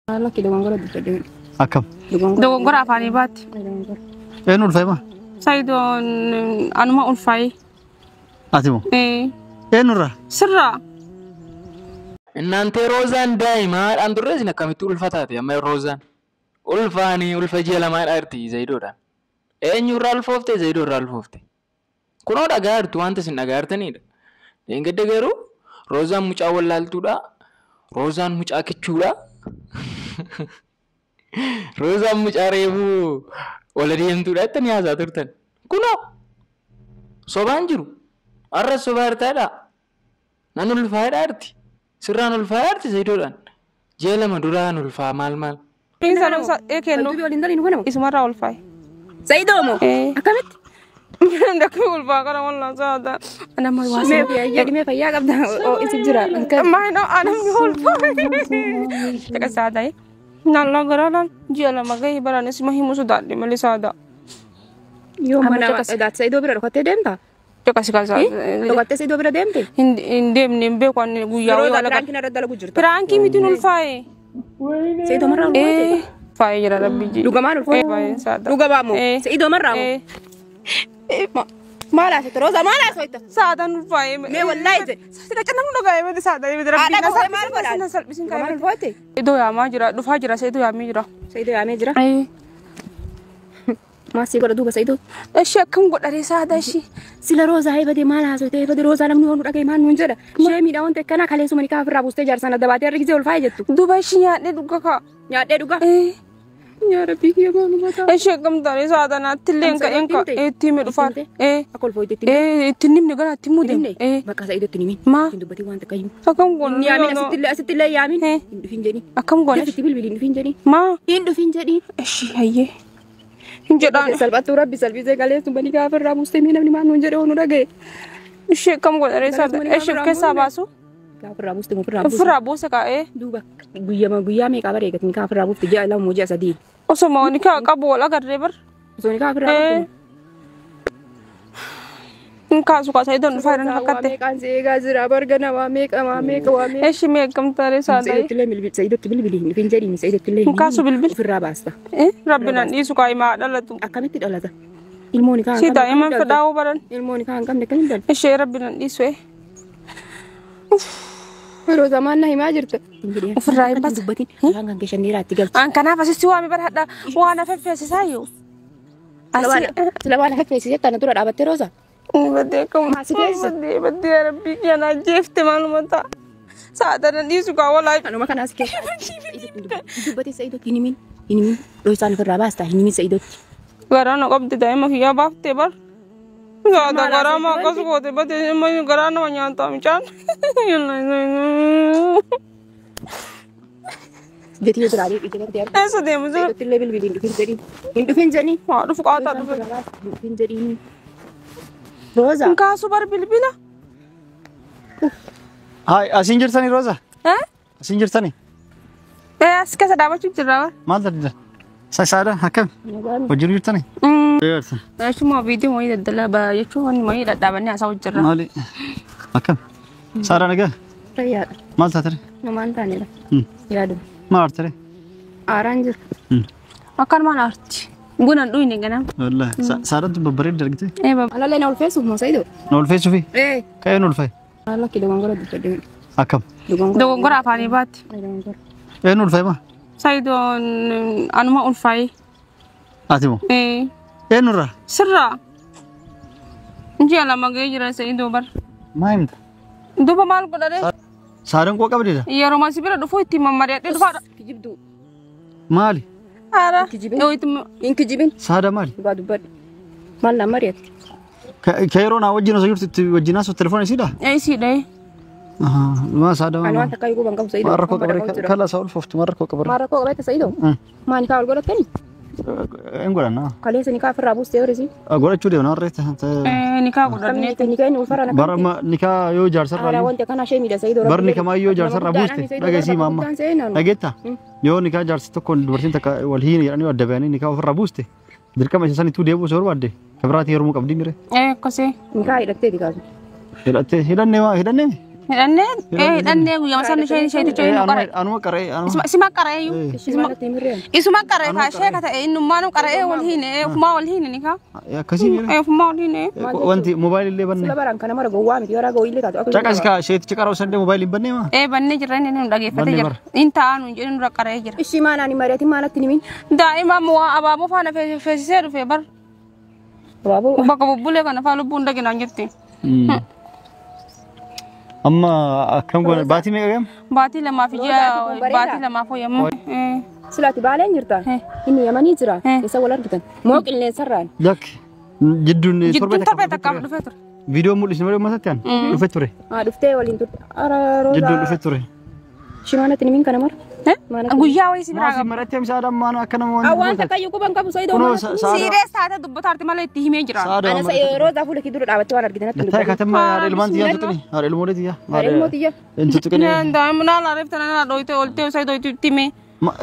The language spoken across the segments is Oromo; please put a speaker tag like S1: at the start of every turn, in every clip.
S1: Lakki dogongora dubbadhe.
S2: Akkam?
S3: Dogongora afaanii baatti.
S2: Eenyu ulfaa'e maa?
S3: Sayidoon anuma ulfaa'e.
S2: Ati moo? Eenyurraa?
S3: Sirraa.
S4: Innaantee Roozaan daa'imaadhaan turre isin akkamitti ulfa taate amma Roozaan? Ulfaanii ulfa ji'a lamaadhaa jirti Zayidoodhaan. Eenyurraa ulfoofte? Zayidoorraa ulfoofte. Kunoo dhagaa jirtu wanta isin dhagaa jirtanidha. Dheengadda garuu Roozaan mucaa wallaaltuudha. Roozaan mucaa kichuudha. Roozaan mucaa reefuu ola deemtuudha jettanii haasaa turtan. Kunoo sobaan jiru. Har'a sobaa jirtaadha. Nan ulfaa'eedha jirti. Sirraan ulfaa'ee jirti Zayidoodhaan. Ji'a 2 duraan ulfaa maal maal.
S3: Kennu. Isumarraa ulfaa'e.
S1: Sayidoo moo? Akkamitti?
S3: Dakii ulfaa kana wallaan saada.
S1: Nama waa jedhimee fayyaa qabda oo isi jira.
S3: Maayino anamni ulfaa'e. Taka saada. Nalla garaa laal ji'a 2 gahee baraan isuma himu sodaadhe malee saada.
S1: Yoo mana Sayidoo bira dhokattee deemta?
S3: Taka si kaasa.
S1: Dhokattee Sayidoo bira deemte?
S3: Hin deemne hin beeku ani guyyaa
S1: wayii wal Piraankiin irra dalagu jirta.
S3: Piraankii miti ulfaa'e.
S1: Sayidoo marraa ulfaa'e?
S3: Faayee jira rabbi ji.
S1: Dhugamaan ulfaa'e? Dhugamaa moo? Sayidoo marraa moo? Maal haasofta Roozaa maal haasofta?
S3: Saadaan ulfaa'e.
S1: Mee wallaahi jedhe.
S3: Sida cina nu dhagaa'e miti saadaan miti rabbi.
S1: Haadha koo maal godhaa?
S3: Na salphisiin
S1: Dhugamaan
S3: kaa'e.
S1: ulfaa'e?
S3: Iddoo yaamaa jira dhufaa jira Sayidoo yaamee jira.
S1: Sayidoo yaamee jira. Maal sii godha duuba Sayidoo?
S3: Ishee akkam godhare saada ishee.
S1: Sila Roozaa eebade maal haasofte eebade Roozaa namni waan nu dhagaye maal nuun jedha. Ishee miidhaa wanti akkanaa kaleessuma ni kaafirraa buustee jaarsaan adda baatee harri gisee ulfaa'e jettu.
S3: Duuba ishee nyaadhee dhuga kaa.
S1: Nyaadhee dhuga. Yaa rabbii kiyya maaluma ta'a.
S3: Ishee akkam taane saada naatti illee hin ka'een ka itti hime dhufaa.
S1: Akka ulfooyte itti
S3: Itti himne gara itti himuu deemu.
S1: Bakka Sayidootti ni himin.
S3: Maa?
S1: Hin dubbatin waan takka himu.
S3: Akkam goone.
S1: Inni yaamin asittillee asittillee yaamin. Hin dhufin jedhin.
S3: Akkam goone.
S1: Itti bilbili hin dhufin jedhin.
S3: Maa?
S1: Hin dhufin jedhin.
S3: Ishee hayyee. Hin jedhaan.
S1: Salphattuu rabbi salphisee kaleessuma ni kaafirraa buustee mee namni maal nuun jedhe oo nu dhagaye.
S3: Ishee akkam godhare saada. Ishee of keessaa baasu.
S1: Kaafirraa buuste ofirraa buuste.
S3: Ofirraa buuse kaa'ee.
S1: Duuba guyyama guyyaa meeqa bareegatin kaafirraa buufte ji'a 2 moo ji'a 3.
S3: Osoma wani kaa qabu wal agarree bar.
S1: Osoo ni kaafirraa buufte.
S3: Hin kaasu kaa Sayidoon dhufaa jiran fakkatte.
S1: Meeqaan si eegaa jira bargana waa meeqa waa meeqa waa meeqa.
S3: Ishee mee akkam taane saada.
S1: Sayidotti illee bilbili Sayidotti bilbili hin dhufin jedhiin Sayidotti illee.
S3: Hin kaasu bilbili.
S1: Ofirraa baasta.
S3: Rabbi nan dhiisu kaa himaa dhalatu.
S1: Akkamitti dhalata? Ilmoon kaa
S3: Si daa'iman fedhaa'uu baran.
S1: Ilmoon kaa hin qabne akkamitti dhalata?
S3: Ishee rabbi nan dhiisu.
S1: Yeroo zamaan na himaa jirta.
S3: Ofirraa hin baasu.
S1: Dubbatin afaan kan keessan dhiiraatti galchi.
S3: An kanaaf asitti waami bara hadha waan afeffeessisaayyuu.
S1: Sila waan afeffeessisee tana dura dhaabattee Roozaa?
S3: Baddee akkam.
S1: Maasi keessa.
S3: Baddee baddee rabbii kiyya na jeefte maaluma ta'a. Saada nan dhiisu kaa walaa.
S1: Anuma kanaas keessa. Dubbatin Sayidotti hin himin. Hin himin. Dhoksaan ofirraa baasta hin himin Sayidotti.
S3: Garaa na qabdi daa'ima kiyyaa baaftee bar. Saada garaa ma akkas goote baddee garaa nama nyaataa mucaan.
S1: Jetii yoo biraa deebi jalatti arga.
S3: Eessa deemu jira?
S1: Sayidotti illee bilbili hin dhufin jedhiin. Hin dhufin jedhiin.
S3: Haa dhufu qaataa dhufe.
S1: Hin dhufin jedhiin. Roozaa.
S3: Hin kaasu bar bilbila.
S2: Haay asiin jirtanii Roozaa? Asiin jirtanii?
S3: As keessa dhaabachuu jirra bar.
S2: Maal taatee? Saada akkam? Hojii jirtanii?
S3: Achuma viidiyoo wayii daddalaa jechuun wanni wayii dhadhaabannee haasa'u jirra.
S2: Maali? Akkam? Saada nagaa?
S1: Fayyaadha.
S2: Maal taatee?
S1: Namaan taanedha. Yaaduma.
S2: Maal aartee?
S1: Aaraan jira.
S3: Akkanumaan aarti. Buna hin dhuyne ganama.
S2: Wallaahi Saadaan babbareeddi argite.
S1: Alallee na ulfeessuuf moo Sayidoo?
S2: Na ulfeessuufi? Ka'ee nu ulfaa'e.
S1: Lakki dogongora dubbadhe.
S2: Akkam?
S3: Dogongora afaanii baatti.
S2: Eenyu ulfaa'e maa?
S3: Sayidoon anuma ulfaa'e.
S2: Ati moo? Eenyurraa?
S3: Sirraa. Ji'a 2 gahee jira Sayidoo bar.
S2: Maa himta?
S3: Duuba maal godhare?
S2: Saadaan koo qabdeedha?
S3: Yeroo masi bira dhufu itti mammari'adhee dhufaadha.
S1: Kijibduu.
S2: Maali?
S3: Haara.
S1: Hin kijibin.
S2: Saada maali?
S1: Dhugaa dubbadhu. Maal na mari'atte?
S2: Ka yeroo naa wajjin osoo jirtu itti wajjin haasoo telefoon isiidha?
S3: Isiidha.
S2: Maa saada
S1: Ani waan takka eeguu ban qabu Sayidoo.
S2: Maal rakkoo qabare kala isaa ulfooftu maal rakkoo qabare?
S1: Maal rakkoo qabate Sayidoo? Maa ni kaa ol godhattani?
S2: Hin godhanna.
S1: Kaleessa ni kaa ofirraa buustee horisi.
S2: Godhachuu deemna warree.
S3: Ni kaa godhannee.
S1: Ni kaa inni ulfarra
S2: Bara ni kaa yoo jaarsarraa.
S1: Aaraa wanti akkanaa ishee miidha Sayidoo.
S2: Barni kamaayyoo jaarsarraa buuste dhageessii maamma. Dhageetta yoo ni kaa jaarsi tokkoon dubartiin takka wal hiin jedhanii adda bayanii ni kaa ofirraa buuste dirqama isa sanittuu deebi'uu osoo barbaadde kabiraatii heerumuu qabdi mire.
S3: Akkasii.
S1: Ni kaa hidhattee kaasu.
S2: Hidhattee hidhannee maa hidhannee?
S3: Hidhannee hidhannee guyyaa sana isheen isheeticha inni qara'e.
S2: Anuma qara'ee anuma.
S3: Isuma qara'ee iyyuu.
S1: Ishii maalatti himirreen?
S3: Isuma qara'e kaa ishee ka ta'e innummaanuu qara'ee wal hiine ofumaa wal hiine ni kaa.
S2: Akkasii miira.
S3: Ofumaa wal hiine.
S2: Wanti moobaayilii illee banne.
S1: Sila baraan kana mara gowwaa miti warra gowwillee taatu akka
S2: Caqas kaa isheeticha qara'u san illee moobaayilii hin bannee maa?
S3: Bannee jirra inni nu dhageeffatee
S2: Bannee
S3: jira.
S2: bara.
S3: Inni taa'aa nuun jedhe nurra qara'ee jira.
S1: Ishii maanaan hin mari'atin maalatti himin?
S3: Daa'ima waa abaaboo faana feesisee dhufe bar.
S1: Abaaboo.
S3: Bakka bubbulee kana faa lubbuun dhaginaan jirti.
S2: Amma akkam goone baatii meeqa gam?
S3: Baatii lamaaf ji'a baatii lamaaf hooyyamu.
S1: Silaati baaleen jirta. Inni yamanii jira. Isa wal argitan. Moo qilleensarraan.
S2: Lakk jidduun
S3: Jidduun torbee takkaaf dhufee ture.
S2: Viidiyoo mul'isne malee uummatatti aan dhufe ture.
S1: Haa dhuftee waliin turte. Ara roozaa.
S2: Jidduun dhufe ture.
S1: Ishii maalatti himin kana mara?
S3: Guyyaa wayii si biraa
S2: Maasii
S3: qaba.
S2: maratti hamsa adam maana akka nama waan
S1: Waan takka iyyuu quban qabu Saidoo.
S2: Kunoo
S3: Siirees taatee dubbataarti malee itti himee jira.
S2: Saada
S1: Ana roozaa fuula kee dura dhaabattee waan argitan natti
S2: Lattaa katama haadha ilmaan tiyyaa tuqini haadha ilmoolee tiyyaa.
S1: Haadha ilmoo tiyya.
S2: Hin tuqini.
S3: Daa'imni naala reefta nana dhooytee oltee Saidoo itti himee.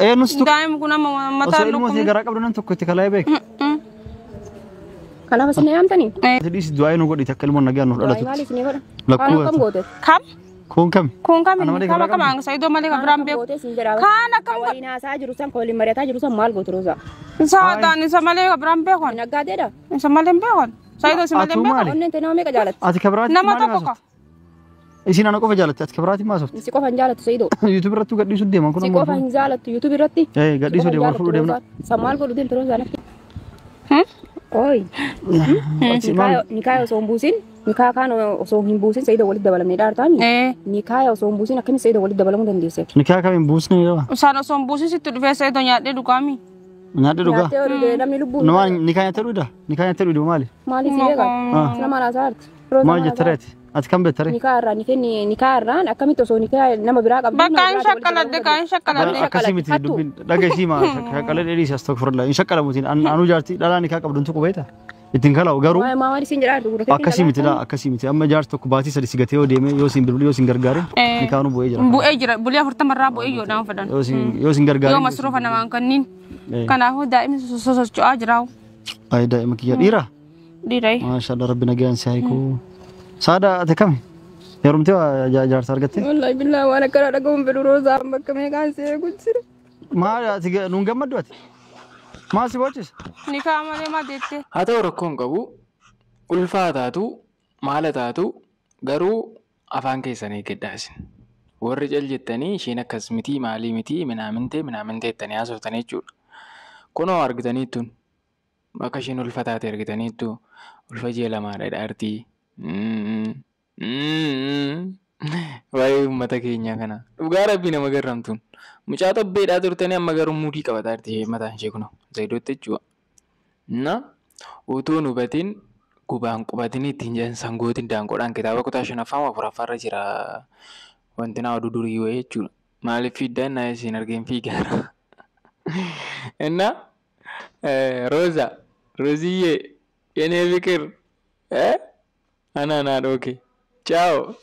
S2: Eenyus tuq.
S3: Daa'imni kun amma mataa
S2: Osoo ilmoo tiyya garaa qabdu nan tokko itti kalaa'ee beek.
S1: Kanaaf isin yaamtanii?
S2: Dhiisi du'aa nu godhi takka ilmoon nagaan nuuf
S1: Maal
S2: dhalatu.
S1: isin godha?
S2: Lakkuu
S1: Waan akkam goote?
S3: Kam?
S2: Kun kami?
S3: Kun kami?
S2: Ana malee
S3: Kam
S2: garaa
S3: akkam
S2: qabdi.
S3: Saidoo malee kan biraan beeku.
S1: Gootee isin jedhaa.
S3: Kaan akkam godhe?
S1: Waliin haasaa jiru san waliin mari'ataa jiru san maal goote roozaa?
S3: Saadaan isa malee kan biraan beekan.
S1: Naggaadeedha.
S3: Isa malee hin beekan. Saidoo isa malee hin
S2: Atuu
S3: beekan.
S2: maali?
S1: Onneen tee nama meeqa jaalatti?
S2: Ati kabiraatti
S3: Nama
S2: maali
S3: tokko ka.
S2: haasofte? Isiin ana qofa jaalatti ati kabiraatti maal haasofte?
S1: Si qofa hin jaalattu Saidoo.
S2: YouTube irrattuu gadhiisuu deeman kun
S1: Si
S2: amma.
S1: qofa hin jaalattu YouTube irratti.
S2: Gadhiisuu deeman fuudhuu deemna.
S1: San maal godhu deemte roozaa natti? Oi. Nikaa osoo hin buusin, nikaa kaan osoo hin buusin Saidoo walitti dabalamnee dhaartaami. Nikaa osoo hin buusin akkamitti Saidoo walitti dabalamuu dandeesse?
S2: Nikaa kamiin buusne yoo?
S3: Isaan osoo hin buusin sitti dhufee Saidoo nyaadhee dhugaami.
S2: Nyaadhee dhugaa.
S1: Nyaattee oduu namni lubbuu.
S2: Namaan nikaa nyaattee dhugda? Nikaa nyaattee dhugda maali?
S1: Maaliif si beekaa? Sina maal haasaa jirti?
S2: Maal jettare ati? Ati kam beektare?
S1: Nikaa irraa ni nikaa irraan akkamitti osoo nikaa nama biraa qabdu.
S3: Bakka hin shakkaladde kaa hin shakkaladde.
S2: Akkasii miti dubbiin dhagaisii maa shaqqalee dheedhiis astagfirullah hin shaqqalamuutiin anuu jaartii dhalaa nikaa qabdu tuqu beekta ittiin kalaa'u garuu
S1: Maal isin jedhaa jirtu?
S2: akkasii miti laa akkasii miti amma jaarsi tokko baatii sadi si gatee yoo deeme yoo siin bilbilu yoo siin gargaare nikaanuu bu'ee jira.
S3: Bu'ee jira bulee afurtamarraa bu'ee yoo dhaan fedhan.
S2: Yoo siin gargaare.
S3: Yoo masroofa namaan kanniin. Kanaafuu daa'imni sosocho'aa jira.
S2: Ayi daa'ima kiyya dhiira.
S3: Dhiira.
S2: Maashaallah rabbi nagaan si haiku. Saada ati kami? Heerumtee jaarsa argatte?
S1: Wallaahi billaa waan akkana dhagahuun fedhu roozaan bakka meeqaan si eegu jira.
S2: Maal ati nuun gammaddu ati? Maal si boochisa?
S3: Nikaa malee maa deette?
S4: Haa ta'u rakkoon qabu ulfaa taatu maala taatu garuu afaan keessan eeggadhaa isin. Warri cal jettanii isheen akkas mitii maalii mitii minaamintee minaamintee jettanii haasoftanii jechuudha. Kunoo argitaniittuun bakka isheen ulfa taate argitaniittu ulfa ji'a lamaadha dhaartii. Waa'ee uummata keenyaa kana dhugaa rabbii nama garramtuun mucaa xobbeedhaa turtanii amma garuu muudii qabataa jirti mataan ishee kunoo Zayidootti jechuudha. Na utuu hin hubatiin gubaan qubatiin ittiin jedhan sangootiin daanqoodhaan kitaaba kutaa shanaffaa afuraffaarra jira wanti naa oduu durii wayii jechuudha. Maaliif fiiddaan naa isin argeen fiigaara. Inna Rooza Rooziyyee yenee fikir ana naa dhooke ciao.